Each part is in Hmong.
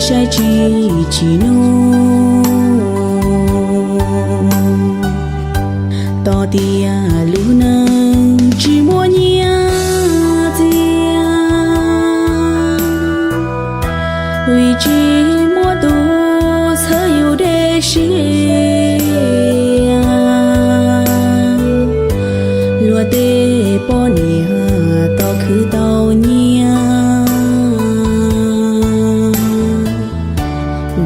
saib tsis tsim nyog, tos tias lub neej tsis muaj nyiaj txiag, vim tsis muaj tus txhawb yus dej siab. Luag tej poj niam tos khwv tau nyiaj,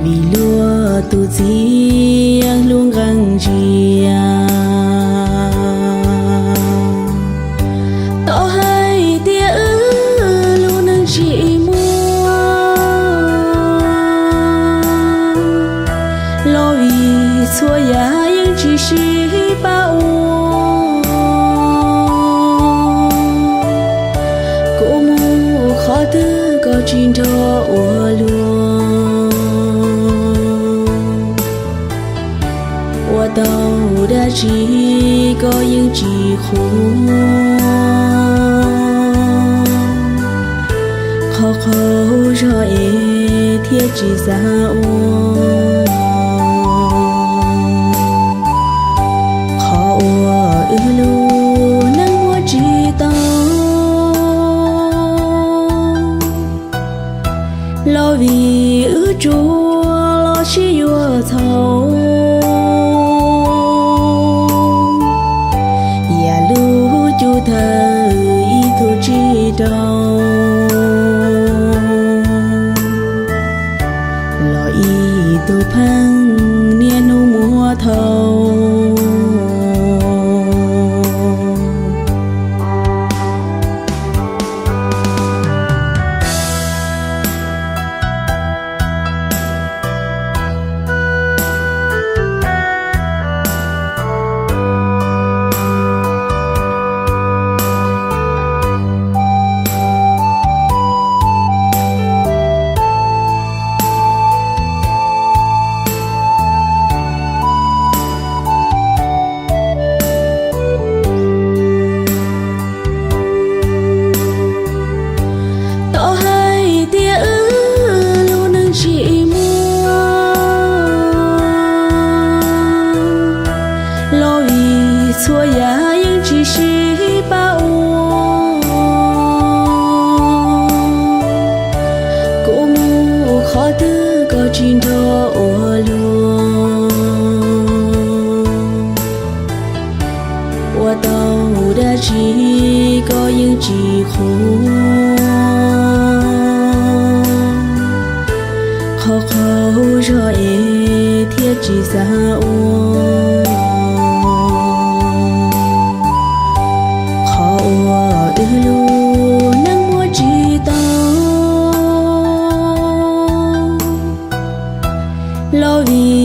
vim luag tus txiv yeej hlub nqee ntsia. Tau hais tias wb lub neej tsis muaj, los vim txhua yam yeej tsis sib pab ua. Kuv mus qhov twg koj tsis nrog ua luag, ua tau dab tsi koj yeej tsis qhuas. Qhov qaug zog es thiaj tsis xav ua, qhov uas wb lub neej muab tsis tau, los vim wb tsuas los sib yuav txhaum. Yam lub cub thawj ib tug tsis rau, los ib tug pheej niaj hnub muab thau. Tau hais tias wb lub neej tsis muaj, los vim txhua yam yeej tsis sib pab ua. Kuv mus qhov twg koj tsis nrog ua luag, ua tau dab tsi koj yeej tsis qhuas. Qhov qaug zog es thiaj tsis xav ua, qhov uas wb lub neej muab tsis tau, los vim